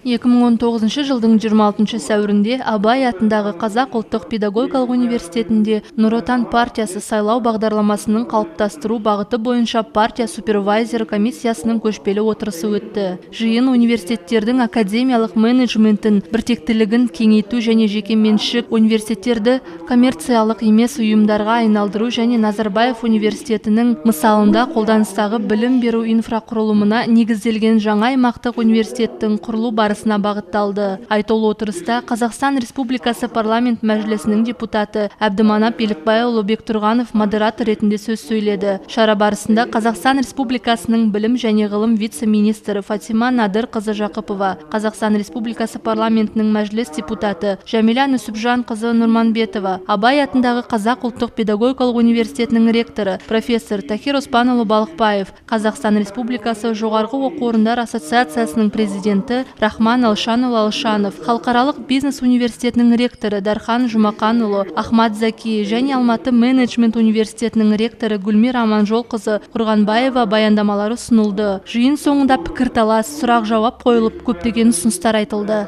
2019 жылдың 26 сәуірінде Абай атындағы Қазақ ұлттық педагогикалық университетінде Нұр Отан партиясы сайлау бағдарламасының қалыптастыру бағыты бойынша партия супервайзері комиссиясының көшпелі отырысы өтті. Жиын университеттердің академиялық менеджментін біртектілігін кеңейту және жекеменшік университеттерді коммерциялық емес ұйымдарға айналдыру және Назарбаев университетінің мысалында қолданыстағы білім беру инфрақұрылымына негізделген жаңа аймақтық университеттің құрылу барысына бағытталды. Айтулы отырыста Қазақстан Республикасы парламент мәжілісінің депутаты Әбдіманап Елікбайұлы Бектұрғанов модератор ретінде сөз сөйледі. Шара барысында Қазақстан Республикасының білім және ғылым вице-министрі Фатима Надырқызы Жақыпова, Қазақстан Республикасы парламентінің мәжіліс депутаты Жәмила Нүсіпжанқызы Нұрманбетова, Абай атындағы Қазақ ұлттық педагогикалық университетінің ректоры профессор Тахир Оспанұлы Балықбаев, Қазақстан Республикасы Жоғарғы оқу орындар ассоциациясының президенті Рахман Алшанұлы Алшанов, Халықаралық бизнес университетінің ректоры Дархан Жұмақанұлы Ахмад Заки және Алматы менеджмент университетінің ректоры Гүлмира Аманжолқызы Құрғанбаева баяндамалары ұсынылды. Жиын соңында пікірталас, сұрақ-жауап қойылып, көптеген ұсыныстар айтылды.